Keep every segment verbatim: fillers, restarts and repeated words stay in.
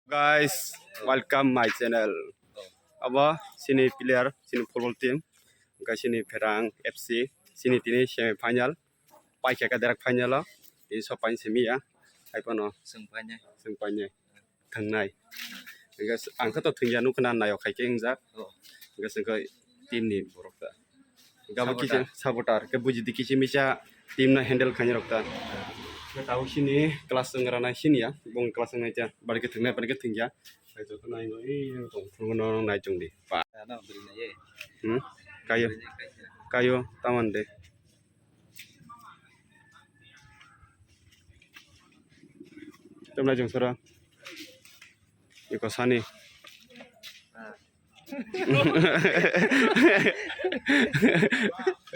Guys, welcome my channel. Abo sini player, sini football team, hwnkhe sini Pherang F C, sini tini semi final, paikha khe direct final o, tini so paini simi ya, hai phano Chwng painai. Chwng painai. Thangnai. Hwnkhe ang khe to thwngya nukha na nayok hai khe wngjak. Oh. Hwnkhe chwng khe team ni borok ta. Gabo kisa supporter. Supporter. Khe buji di kisa misa team no handle khainai rok ta. Khe tabuk sini class wng rana sini ya. Bong class wng nai cha. Bari khe thwngnai, bari khe thwngya. Khe joto nai no, ee, tong phuru no nai chong di. Pa. Ano, bwrwi nai ye. Hmm? Kayo. Bwrwi nai kaisa. Kayo, taman de. Tabla jong sora. Iko sani.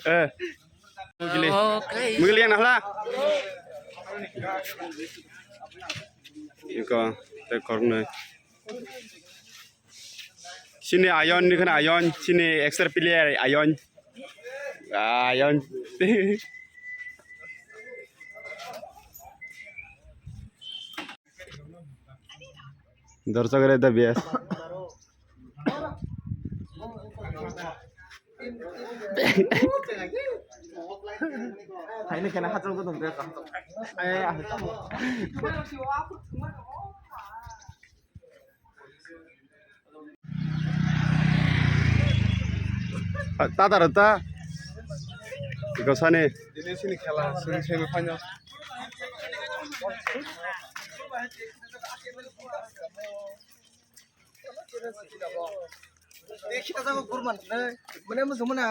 Eh. Mugili. Okay. Mugili yang nahla. Iko, te kornoi. Sini Ayon ni khana Ayon, sini extra player Ayon. Ayon. Dorsa kare da bias. Hai ni kena hachal ko dong. Eh, ah. Ta ta ta. Iko sani. Dini sini khela, sini semi final. Dikhi ta jago gurman, mane mo jumana.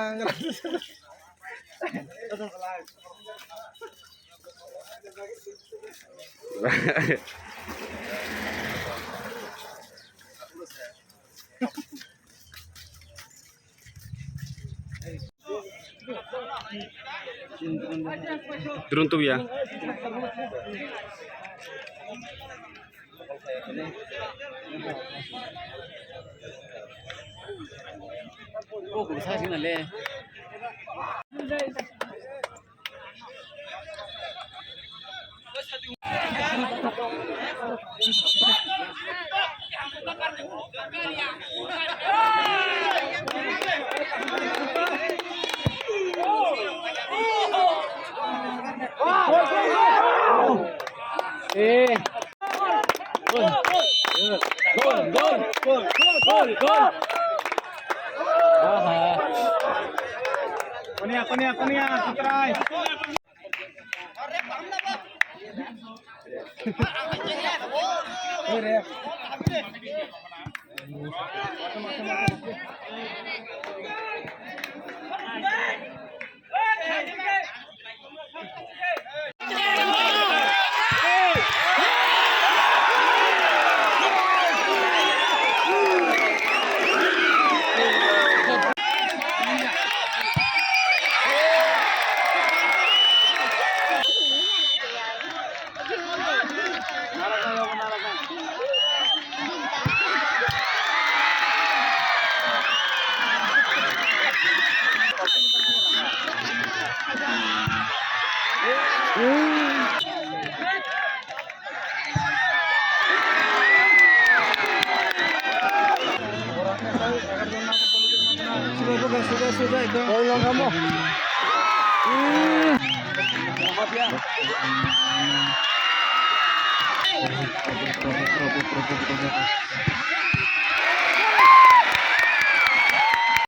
Drone tubu ya. Eh. Gol, gol, gol, gol, gol, gol. Aha. Konia, konia, konia, sutrai.